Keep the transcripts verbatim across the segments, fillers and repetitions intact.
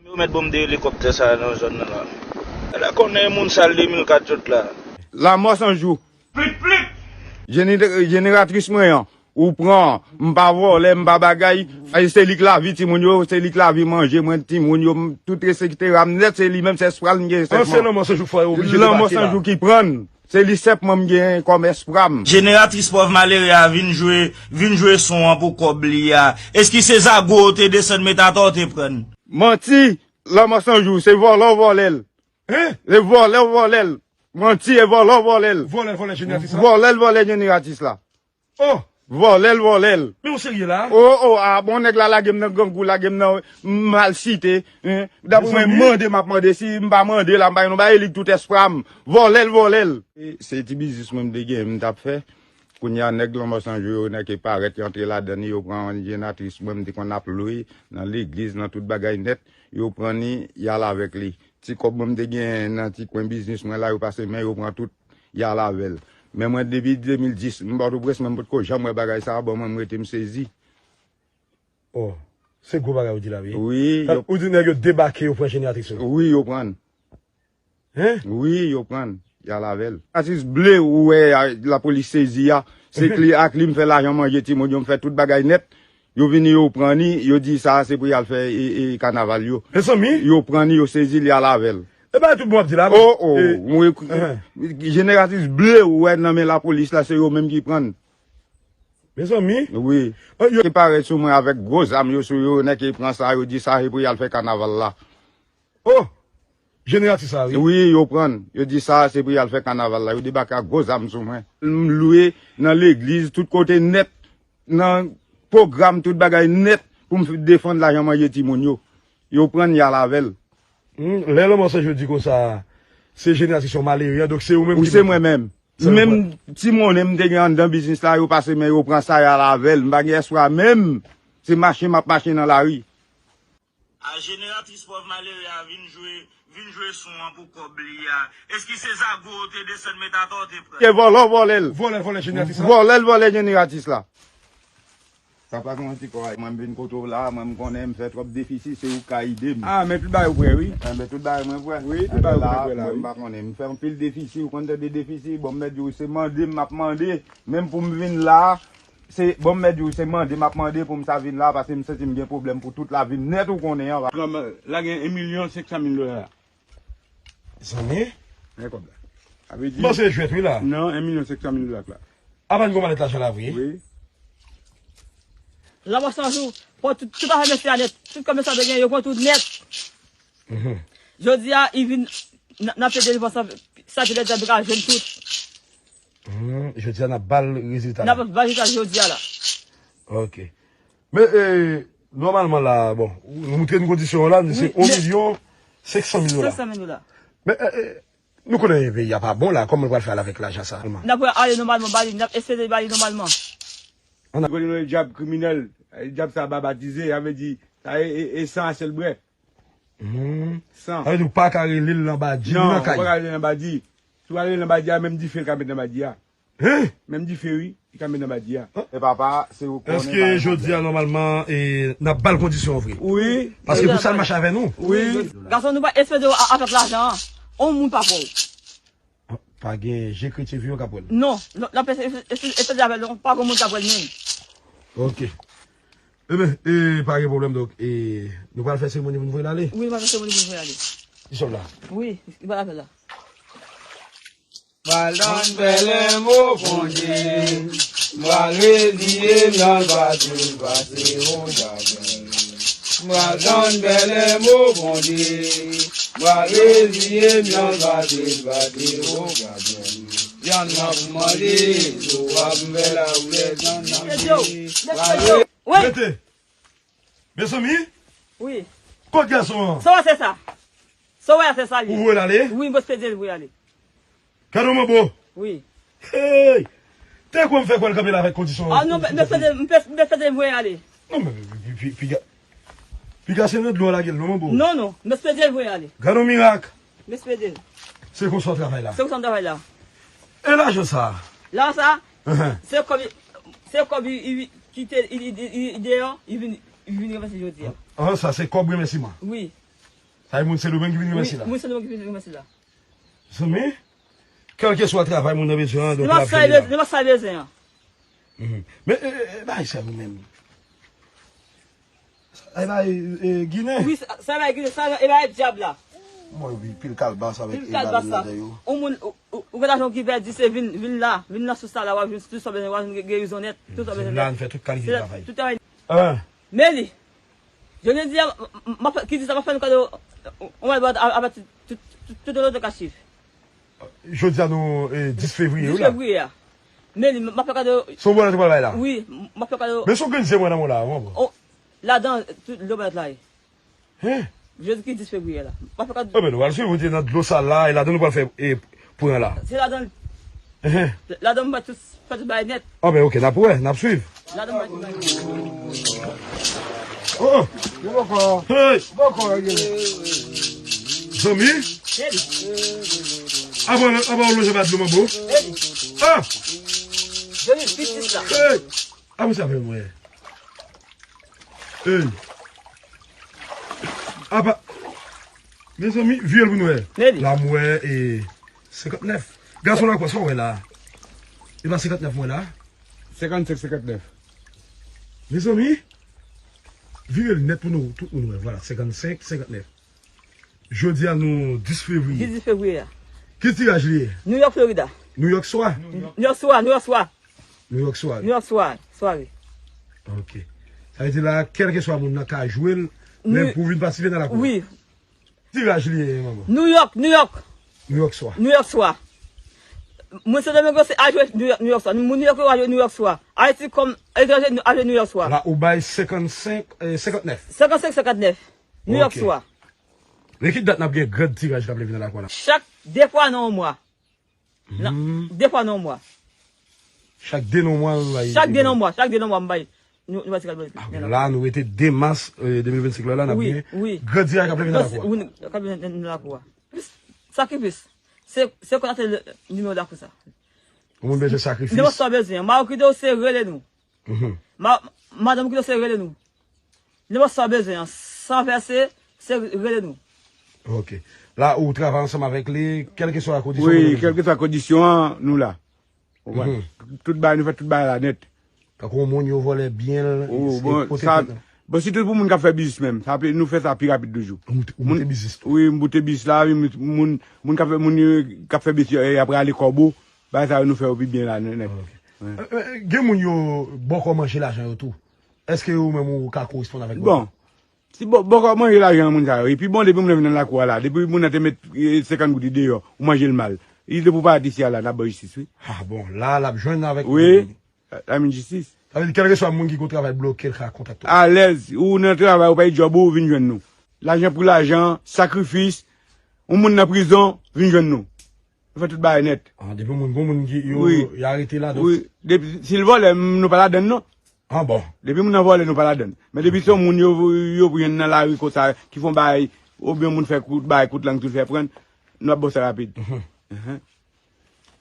Yo mèt ban m de elikoptè sa a nan zòn nan la. Ala konnen moun sal de mil kat sot la. Lanmò san jou. Plik, plik. Jeni-, jeneratris mwen an, ou pran, m pa vòlè, m pa bagay, e se li k lavi timoun yo, se li k lavi manje mwen, timoun yo, m, tout etsetera m nèt, se li menm, se espwa l m gen sèlman. Lanmò san jou fò yo oblije debake la. Lanmò san jou ki pran l. Se li sèlman m gen kòm espwa m. Jeneratris pòv malere a vin jwe, vin jwe son an pou kòb li a. Eski se zago w te desann met atò w te pran? Manti, lanmò san jou, se vòlè w vòlè l. Hein? Se vòlè w vòlè l. Manti, e vòlè w vòlè l. Vòlè l vòlè jeneratris la. Vòlè l vòlè jeneratris la. Oh! Vòlè l vòlè l. Men w serye la? Oh, oh, ah, bon, nèg la lage m nan grangou, lage m nan malsite. Hein? Dapre mwen, mande m ap mande, si m pa mande la, m pa gen nou ba elik tout espwa m. Vòlè l vòlè l. E, se ti biznis mwen m te gen, m t ap fè. Kounye a, nèg lanmò san jou yo, nèg ki parèt, yo antre ladan li, yo pran jeneratris mwen, m te konn ap lwe nan legliz, nan tout bagay nèt. Yo pran li, y al avèk li. Ti kòb mwen m te genyen nan ti kwen biznis mwen la, yo pase men, yo pran tout, y al avè l. Men mwen, depi de mil dis, m Pòtoprens, mwen m potko janm wè bagay sa a, bon, mwen m rete m sezi. Oh, se gwo bagay ou di la, wi. Wi, yo. Ou di nèg yo debake, yo pran jeneratris yo. Wi, yo pran l. Hein? Wi, yo pran l, y al avè l. Jeneratris ble ou wè a, lapolis sezi a, se ak li, ak li m fè lajan manje timoun yo, m fè tout bagay nèt. Yo vini, yo pran li, yo di sa a se pou y al fè, e, e, kanaval yo. Mezanmi! Yo pran li, yo sezi l, y al avè l. E bagay tout bon w ap di la. Oh, oh, mwen, jeneratris ble ou wè nan men lapolis la, se yo menm ki pran l. Mezanmi! Wi. Yo te parèt sou mwen avèk gwo zam yo sou yo, nèg ki pran sa, yo di sa se pou y al fè kanaval la. Oh! Jeneratris sa, wi. Wi, yo pran l. Yo di sa se pou y al fè kanaval la. Yo debake ak gwo zam sou mwen. M lwe nan legliz, tout kote nèt, nan pwogram, tout bagay nèt pou m defann lajan manje timoun yo. Yo pran l, y al avè l. Hmm, lè lanmò san jou di konsa, se jeneratris yon malere, donk se ou menm ki mete. Wi, se mwen menm. Menm ti monnen m te gen anndan biznis la, yo pase men yo pran sa, y al avè l. M pa gen espwa menm. Se mache m ap mache nan lari. A jeneratris pòv malere a vin jwe, vin jwe son an pou kòb li a. Eski se zago w te desann met atò w te pran? Se vòlè w vòlè l. Vòlè l vòlè jeneratris la. Vòlè l vòlè jeneratris la. Sa pa gen yon ti kò a. Mwen m vin kote w la, mwen m konnen m fè twòp defisi, se ou k ka ede m. Ah, men tout bagay ou prè, wi. Enben, tout bagay mwen prè. Wi, tout bagay ou prè la, wi. Mwen m pa konnen, m fè anpil defisi, ou konn tande defisi, bon, m mèt di w, se mande m ap mande, menm pou m vin la, se, bon, m mèt di w, se mande m ap mande pou m sa vin la, paske m santi m gen pwoblèm pou tout lavi m nèt, ou konnen an. Granmè, la gen en milyon senk san mil dola la. Zanmi. Men kòb la. Sa vle di. Bon, se jwèt, wi, la. Non, en milyon senk san mil dola la. Apa n gon malèt lajan la vre? Wi. Lanmò san jou, pran tout, tout afè mesye a nèt. Tout kòb mesye a te gen, yo pran tout nèt. Mhm. Jodi a, i vin, n, n ap plede devan sa, sa te lè djab ka jwenn tout. Hmm, jodi a n ap ba l rezilta la. N ap ba l rezilta jodi a la. Ok. Men, e, nòmalman la, bon, ou montre n kondisyon an la, se yon milyon senk san mil dola. Senk san mil dola. Men, e, e, nou konnen peyi a pa bon la, kòman nou pral fè al avèk lajan sa? N ap ale nòmalman, ba li, n ap eseye ba li nòmalman. Ou konnen nou djab kriminèl, djab sa babatize, sa vle di, sa e, e, e san a sèl bwè. Hmm. San. Sa vle di ou pa ka rele l nan badi nan kay. Non, ou pa ka rele l nan badi. Si w rele l nan badi a, menm dife l ka met nan badi a. Hein? Menm dife, wi, li ka met nan badi a. E papa, se ou konnen. Èske jodi a, nòmalman, e, n ap ba l kondisyon vre? Wi. Paske pou sa l mache avè nou. Wi. Gason, nou pa espere w a, avèk lajan an. On moun pa pran w. Pa gen je kretyen vivan k ap wè l. Non, non, n ap eseye, eseye, eseye avè l, non, pa gen moun k ap wè l menm. Ok. Eben, e, pa gen pwoblèm, donk, e, nou pral fè seremoni pou nou voye l ale? Wi, nou pral fè seremoni pou nou voye l ale. Li sòt la? Wi, li pral avè l la. Pral tann bèlè mo Bondye, m pral reziye m nan l pase l pase o Gabriel. M pral tann bèlè mo Bondye, m pral reziye m nan l pase l pase o Gabriel. Vyann nan pou mande, zo a pou m fè lakoulè vyann nan. Mete! Mezanmi? Wi. Kot gason an? Sa w wè se sa. Sa w wè se sa li. Ou voye l ale? Wi, m espere l voye ale. Gade w manbo. Wi. Hey! Te kwè m fè kwè l kanpe la avèk kondisyon. Ah non, m espere, m espere l voye ale. Non, men pi, pi, piga, piga se nan dlo w lage l non manbo. Non, non, m espere l voye ale. Gade w mirak. M espere l. Se konsa w travay la. Se konsa m travay la. E lajan sa? Lajan sa? Ahan. Se kòb, se kòb i, i, ki te, i, i, i, i deyò, i vin, i vin ranmase jodi a. Ah, sa se kòb remèsiman. Wi. Sa e moun Sendomeng ki vin renmèsi la. Moun Sendomeng ki vin renmèsi la. Zanmi, kèlkeswa travay moun nan bezwen an, donk l ap jwenn li la. Li pa sa bezwen an. Mhm. Men, e, e, e, bagay sa yo menm. Sa e bagay, e, Ginen. Wi, sa, sa e bagay Ginen, sa e bagay dyab la. Mwen wi, pil kalbas avèk e bal ladan yo. Yon moun, ou, ou, ou gen lajan ki pèdi, se vin, vin la, vin nan sous la, w ap jwenn tout sa w bezwen, w ap jwenn ge-, gerizon nèt, tout sa w bezwen nèt. Vin la, nou fè tout kalite travay. Tout travay. Ah. Men li, jodi a, m, m, m ap fè, ki di sa, m ap fè nou kado, on va, a, a, a, tout, tout, tout, tout, tout, tout, Jodi a nou, e, dis fevriye, wi, la. Dis fevriye a. Men li, m ap fè kado. Se yon bonè ou pral bay la? Wi, m ap fè kado. Men se yon grenn zye mwen nan men w la, mwen. Oh, ladan, tout, lè w mèt la ye. Hein? Jodi ki dis fevriye la. M ap fè kado. Enben, nou pral swiv, ou te nan dlo sal la, e ladan nou pral fè, e, pran la. Se ladan, ladan m mèt tout, fè tout bagay nèt. Enben, ok, n ap wè, n ap swiv. Ladan m mèt tout bagay nèt. Oh, oh. Yo bòkò. Hey! Bòkò, yo. Zanmi? Avan, avan w lonje ba dlo manbo. Ah! Hey! Apa sa fè mwen? Hey! Apa, mezanmi, vire l pou nou wè. La m wè, e, senkantnèf. Gason la, kwa sa w wè la? E pa senkantnèf mwen la? Senkannsenk, senkannèf. Mezanmi, vire l nèt pou nou, tout moun wè. Vwala, senkannsenk, senkannèf. Jodi a nou dis fevriye. Dis fevriye a. Ki tiraj li ye? New York, Florida. New York swa? New York swa, New York swa. New York swa. New York swa, sware. Ok. Sa vle di la, kèlkeswa moun nan ka jwe l, men pou vin patisipe nan lakou. Wi. Tiraj li ye, manman. New York, New York. New York swa. New York swa. Moun Sendomeng se a jwe New York, New York swa. Moun New York yo a jwe New York swa. Ayiti kòm etranje a jwe New York swa. La, ou bay senkannsenk, e, senkannèf. Senkannsenk, senkannèf. New York swa. Men ki dat n ap gen gran tiraj k ap leve nan lakou a la? Chak de fwa nan yon mwa. Nan, de fwa nan yon mwa. Chak de nan yon mwa, nou bay. Chak de nan yon mwa, chak de nan yon mwa, m bay. Nou, nou bay ti kalbas. Ah, la, nou rete de mas, e, de mil vennsenk la, la, n ap gen gran tiraj k ap leve nan lakou a. Wi, k ap leve nan lakou a. Sakrifis. Se, se kontakte nimewo lakou sa. Ou moun bezwen sakrifis. Nimewo sa w bezwen. Madanm ki te ou se rele nou. Mhm. Ma-, madanm ki te ou se rele nou. Nimewo sa w bezwen an, san vèse, se rele nou. Ok. La, ou travay ansanm avèk li, kèlkeswa kondisyon. Wi, kèlkeswa kondisyon an, nou la. Ou konprann? Mhm. Tout bagay, nou fè tout bagay la nèt. Tankou yon moun yo vòlè byen l, bon, sa, bon, sitou pou moun k ap fè biznis menm, sa, nou fè sa pi rapid toujou. Ou moute, ou moute biznis tou? Wi, m moute biznis la, wi, moun, moun k ap fè, moun yo, k ap fè biznis yo, y ap rale kòbo, bagay sa yo nou fè yo pi byen la nèt. Ok. Wi. E, e, gen moun yo bòkò manje lajan yo tou. Èske ou menm ou ka koresponn avèk bòkò? Bon, si bò-, bòkò manje lajan moun sa yo, epi bon, depi moun nan vin nan lakou a la, depi moun nan te met, e, senkant goud li deyò, ou manje l mal. Li te pou parèt isi a la, n ap ba w jistis, wi. Ah bon, la, l ap jwenn avèk. Wi, l ap jwenn jistis. Sa vle di, kèlkeswa moun ki gon travay bloke, l ka kontakte w. Alèz, ou nan travay, ou pa gen djòb ou, vin jwenn nou. Lajan pou lajan, sakrifis, yon moun nan prizon, vin jwenn nou. Nou fè tout bagay nèt. Ah, depi moun, gon moun ki yo, wi, yo arete la, donk. Wi, depi, si l vòlè, m, nou pa ladann, non. Ah, bon. Depi moun nan vòlè, nou pa ladann. Men depi se yon moun yo, yo pran nan lari konsa, ki fè yon bagay, oubyen moun fè kout, bagay kout lang tou fè pran, n ap ba w sa rapid. Mhm. Mhm.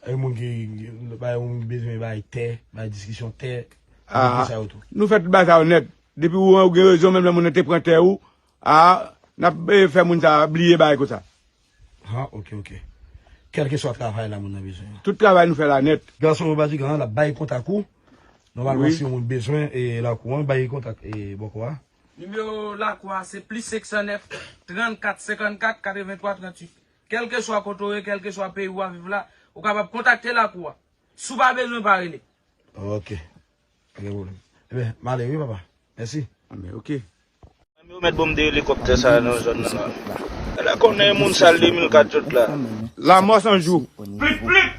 E moun ki, ki, bay, ou bezwen bay tè, bay diskisyon tè, ah, sa yo tou. Nou fè tout bagay sa yo nèt. Depi ou, ou gen rezon, menm lè moun nan te pran tè ou, ah, n ap, e, fè moun sa bliye bagay konsa. Ah, ok, ok. Kèlkeswa travay la moun nan bezwen an. Tout travay nou fè la nèt. Gason yo Batigan an, l ap bay kontak ou. Nòmalman, wi, si yon moun bezwen, e, lakou an, bay kontak, e, bòkò a. Nimewo lakou a, se plis senk san nèf, trannkat, senkannkat, katrevenntwa, trannwit. Kèlkeswa kote w ye, kèlkeswa peyi w ap viv la, ou kapab kontakte lakou a. Si w pa bezwen, pa rele. Ok. Pa gen pwoblèm. Ebyen, m ale wi, papa. Mèsi. Anben, ok. Yo mèt ban m de elikoptè sa a nan zòn nan la. Ala konnen moun sal de mil kat sot la. Lanmò san jou. Plik, plik!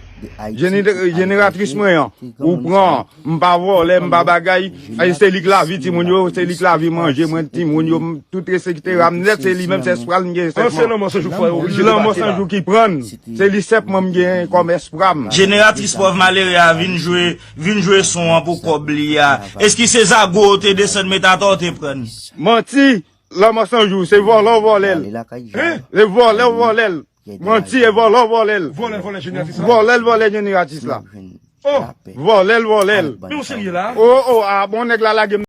Jene-, jeneratris mwen an, ou pran, m pa vòlè, m pa bagay, e se li k lavi timoun yo, se li k lavi manje mwen, timoun yo, m, tout etsetera m nèt, se li menm, se espwa l m gen, se lanmò san jou ki pran l, se li sèlman m gen kòm espwa m. Jeneratris pòv malere a vin jwe, vin jwe son an pou kòb li a. Èske se zago w te desann met atò w te pran? Manti, lanmò san jou, se vòlè w vòlè l. Se vòlè w vòlè l. Manti, e vòlè w vòlè l. Vòlè l vòlè jeneratris la. Vòlè l vòlè jeneratris la. Oh! Vòlè l vòlè l. Men w serye la? Oh, oh, ah, bon, nèg la lage m.